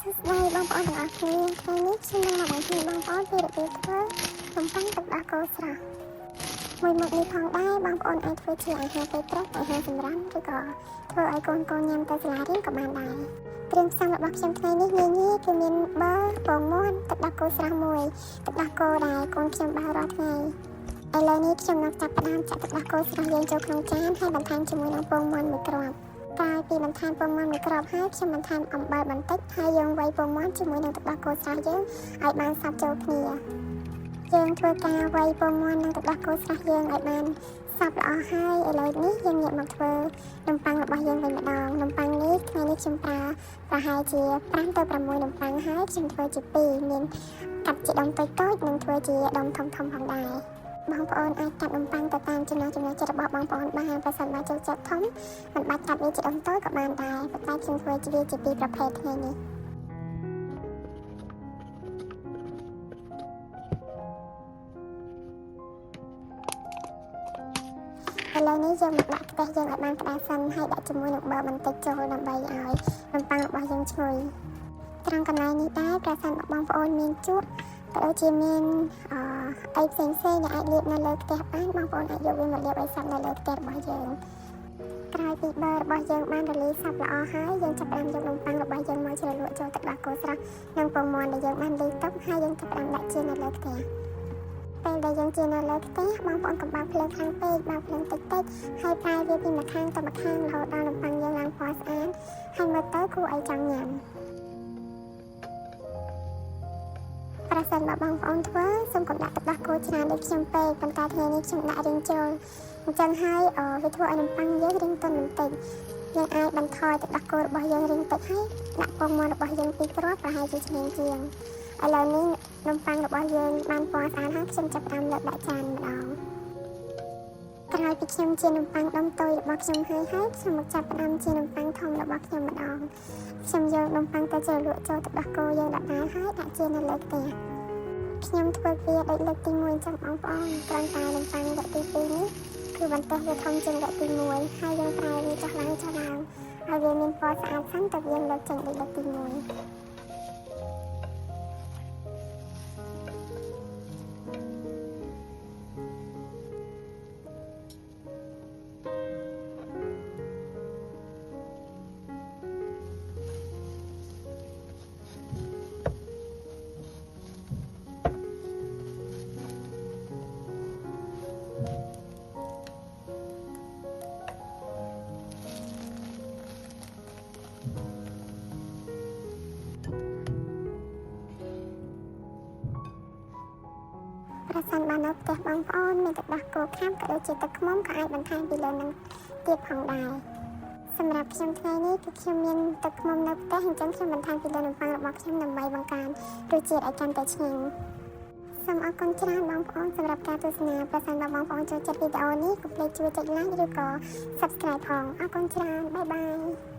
សួស្តីបងប្អូនទាំងអស់គ្នាថ្ងៃនេះខ្ញុំនឹងមកបង្ហាញបងប្អូនពីរបៀបធ្វើនំប៉័ងទឹកដោះគោស្រស់មួយមុខនេះផងដែរបងប្អូនអាចធ្វើជាអាហារពេលព្រឹកអាហារសម្រន់ឬក៏ធ្វើឲ្យកូនកូនញ៉ាំទៅសាលារៀនក៏បានដែរគ្រឿងផ្សំរបស់ខ្ញុំថ្ងៃនេះងាយៗគឺមានប័រពងមាន់ទឹកដោះគោស្រស់មួយទឹកដោះគោដែលកូនខ្ញុំបើរាល់ថ្ងៃឥឡូវនេះខ្ញុំនឹងចាប់ផ្ដើមចាក់ទឹកដោះគោស្រស់យើងចូលក្នុងចានហើយបន្ថែមជាមួយនឹងពងមាន់មួយគ្រាប់ក្រោយពីបន្ថែមពងមាន់មួយគ្រាប់ហើយខ្ញុំបន្ថែមអំបិលបន្តិចហើយយើងវាយពងមាន់ជាមួយនឹងទឹកដោះគោស្រស់យើងឲ្យបានសព្វចូលគ្នាយើងធ្វើការវាយពងមាន់និងទឹកដោះគោស្រស់យើងឲ្យបានសព្វល្អហើយឥឡូវនេះយើងងាកមកធ្វើនំប៉័ងរបស់យើងវិញម្ដងនំប៉័ងនេះថ្ងៃនេះខ្ញុំប្រើប្រហែលជា5ទៅ6នំប៉័ងហើយខ្ញុំធ្វើជា2មានកាត់ជាដុំតូចៗនិងធ្វើជាដុំធំៗផងដែរបងប្អូនអាចកាត់នំប៉័ងទៅតាមចំណង់ចំណូលចិត្តរបស់បងប្អូនបានប្រសិនបើចូលចិត្តធំមិនបាច់កាត់វាជាដុំតូចក៏បានដែរប៉ុន្តែខ្ញុំធ្វើជាវាជាពីរប្រភេទថ្ងៃនេះឥឡូវនេះយើងមកដាក់ខ្ទះយើងឲ្យបានក្តៅសិនហើយដាក់ជាមួយនឹងប័របន្តិចចូលដើម្បីឲ្យនំប៉័ងរបស់យើងឈ្ងុយត្រង់កន្លែងនេះដែរប្រសិនបើបងប្អូនមានជក់ក៏ដូចជាមានអអីផ្សេងផ្សេងដែលអាចលាបនៅលើខ្ទះបានបងប្អូនអាចយកវាមកលាបឲ្យសព្វនៅលើខ្ទះរបស់យើងក្រោយពីប័ររបស់យើងបានរលាយសព្វល្អហើយយើងចាប់ផ្ដើមយកនំប៉័ងរបស់យើងមកជ្រលក់ចូលទឹកដោះគោស្រស់និងពងមាន់ដែលយើងបានលាយទុកហើយយើងចាប់ផ្ដើមដាក់ចៀននៅលើខ្ទះពេលដែលយើងចៀននៅលើខ្ទះបងប្អូនកុំបើកភ្លើងខ្លាំងពេកបើកភ្លើងតិចតិចហើយប្រែវាពីម្ខាងទៅម្ខាងរហូតដល់នំប៉័ងយើងឡើងពណ៌ស្អាតហើយមើលទៅគួរឲ្យចង់ញ៉ាំប្រសិនបើបងប្អូនធ្វើសូមកុំដាក់ទឹកដោះគោច្រើនដូចខ្ញុំពេកប៉ុន្តែថ្ងៃនេះខ្ញុំដាក់រៀងចូលអញ្ចឹងហើយវាធ្វើឲ្យនំប៉័ងយើងរៀងទន់បន្តិចយើងអាចបន្ថយទឹកដោះគោរបស់យើងរៀងតិចហើយដាក់ពងមាន់របស់យើងពីរគ្រាប់ប្រហែលជាឆ្ងាញ់ជាងឥឡូវនេះនំប៉័ងរបស់យើងបានពណ៌ស្អាតហើយខ្ញុំចាប់ផ្ដើមលើកដាក់ចានម្ដងក្រោយពីខ្ញុំចៀននំប៉័ងដុំតូចរបស់ខ្ញុំហើយហើយខ្ញុំមកចាប់ផ្ដើមចៀននំប៉័ងធំរបស់ខ្ញុំម្ដងខ្ញុំយកនំប៉័ងទៅជ្រលក់ចូលទឹកដោះគោយើងដដែលហើយដាក់ចៀននៅលើខ្ទះខ្ញុំធ្វើវាដូចលើកទី1ចឹងបងប្អូនគ្រាន់តែនំប៉័ងវគ្គទី2នេះគឺបន្ទះវាធំជាងវគ្គទី1ហើយយើងប្រែវាចុះឡើងចុះឡើងឲ្យវាមានពណ៌ស្អាតសិនទៅយើងលើកចេញដូចលើកទី1ប្រសិនបើនៅផ្ទះបងប្អូនមានទឹកដោះគោខាប់ក៏ដូចជាទឹកឃ្មុំក៏អាចបន្ថែមពីលើនឹងទៀតផងដែរសម្រាប់ខ្ញុំថ្ងៃនេះគឺខ្ញុំមានទឹកឃ្មុំនៅផ្ទះអញ្ចឹងខ្ញុំបន្ថែមពីលើនំប៉័ងរបស់ខ្ញុំដើម្បីបង្កើនរសជាតិឲ្យកាន់តែឆ្ងាញ់សូមអរគុណច្រើនបងប្អូនសម្រាប់ការទស្សនាប្រសិនបើបងប្អូនចូលចិត្តវីដេអូនេះកុំភ្លេចជួយចុច like ឬក៏ Subscribe ផងអរគុណច្រើន bye bye.